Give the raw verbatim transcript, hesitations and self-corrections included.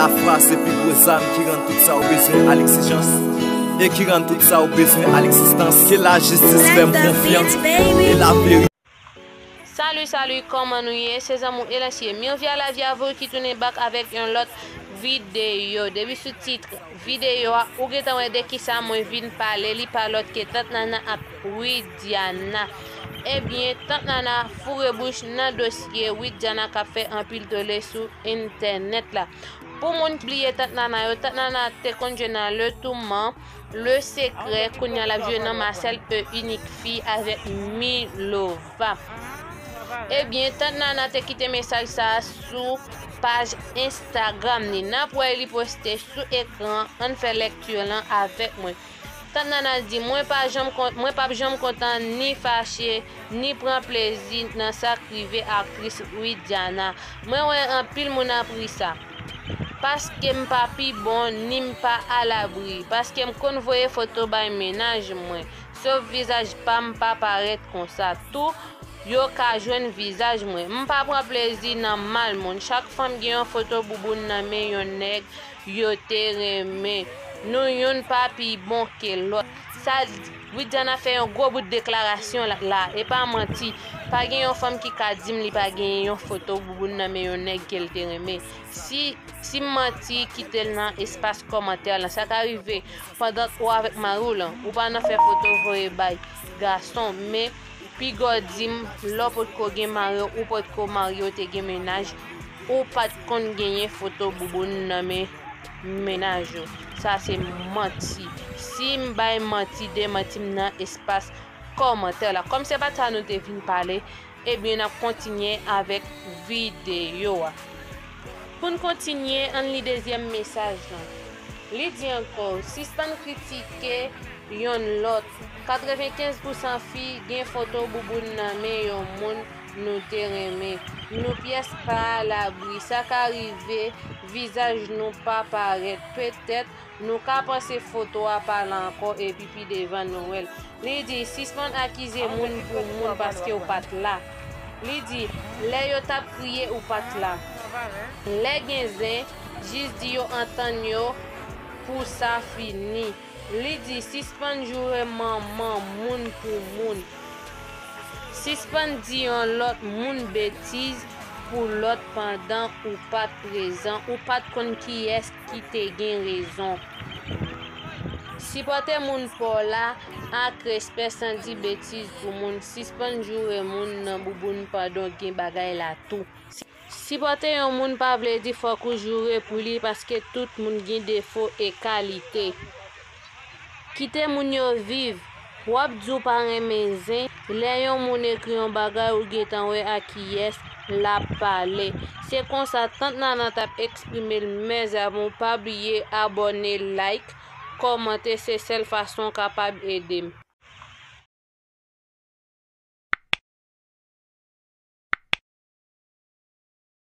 Lafwa se pi gwo zam ki rann tout sa w bezwen al egzijans, e ki rann tout sa w bezwen al egzistans. Ke lajistis fè m konfyans, e laverite. Salut, salut, kòman nou ye? Se zanmi w Elansye Mirvia Lavi avou ki tounen back avèk yon lòt videyo. Depi sou tit videyo a, ou gentan wè de kisa mwen vin pale, li pa lòt ke Tant Nana ak Widiana. Ebyen, Tant Nana foure bouch nan dosye Widiana k ap fè anpil tole sou entènèt la. Pou moun ki bliye Tant Nana yo, Tant Nana te konn jwe nan Le Tourment, Le Secret, kounye a l ap jwe nan Ma Seule et Unique Fille avèk Milova. Ebyen, Tant Nana te kite mesaj sa a sou paj Instagram li. N ap wè li poste sou ekran, ann fè lèkti lan avèk mwen. Tant Nana di, mwen pa janm kon-, mwen p ap janm kontan ni fache, ni pran plezi nan sa k rive aktris Widiana. Mwen wè anpil moun ap ri sa. Paske m pa pi bon, ni m pa alabri. Paske m konn voye foto bay mennaj mwen. Sof vizaj pa m pa parèt konsa. Tou, yo ka jwenn vizaj mwen. M pa pran plezi nan mal moun. Chak fwa m gen yon foto bouboun nan men yon nèg, yo te renmen. Nou youn pa pi bon ke lòt. Sa, Widiana fè yon gwo bout deklarasyon la, la, e pa manti. Pa gen yon fanm ki ka di m li pa gen yon foto bouboun nan men yon nèg ke l te renmen. Si, si m manti, kite l nan espas kòmantè lan. Sa ka rive pandan ou avèk mari w lan, ou pa nan fè foto voye bay gason, men piga w di m, lè w potko gen mari, ou potko marye, w te gen mennaj, ou pa t konn genyen foto bouboun nan men mennaj ou. Sa se manti. Si m bay manti, demanti m nan espas kòmantè la. Kòm se pa t sa nou te vin pale, ebyen, n ap kontinye avèk videyo a. Pou n kontinye, ann li dezyèm mesaj lan. Li di ankò, sispann kritike yonn lòt. Katrevenkenz pousan fi gen foto bouboun nan men yon moun nou te renmen. Nou pyès pa alabri. Sa ka rive, vizaj nou pa parèt. Petèt, nou ka panse foto a pa la ankò epi pi devan nou wè l. Li di, sispann akize moun pou moun paske w pa t la. Li di, lè yo t ap kriye, ou pa t la. Lè gen zen, jis di yo antann yo pou sa fini. Li di, sispann joure manman moun pou moun. Sispann di yon lòt moun betiz pou lòt pandan ou pa t prezan, ou pa t konn kiyès ki te gen rezon. Sipòte moun pa w la ak respè san di betiz pou moun. Sispann joure moun nan bouboun pandan w gen bagay la tou. Sipòte yon moun pa vle di fòk ou joure pou li, paske tout moun gen defo e kalite. Kite moun yo viv. W ap di w pa renmen zen, lè yon moun ekri yon bagay ou gentan wè a kiyès l ap pale. Se konsa Tant Nana t ap eksprime l, mes amours, pa bliye abòne, like, kòmante, se sèl fason w kapab ede m.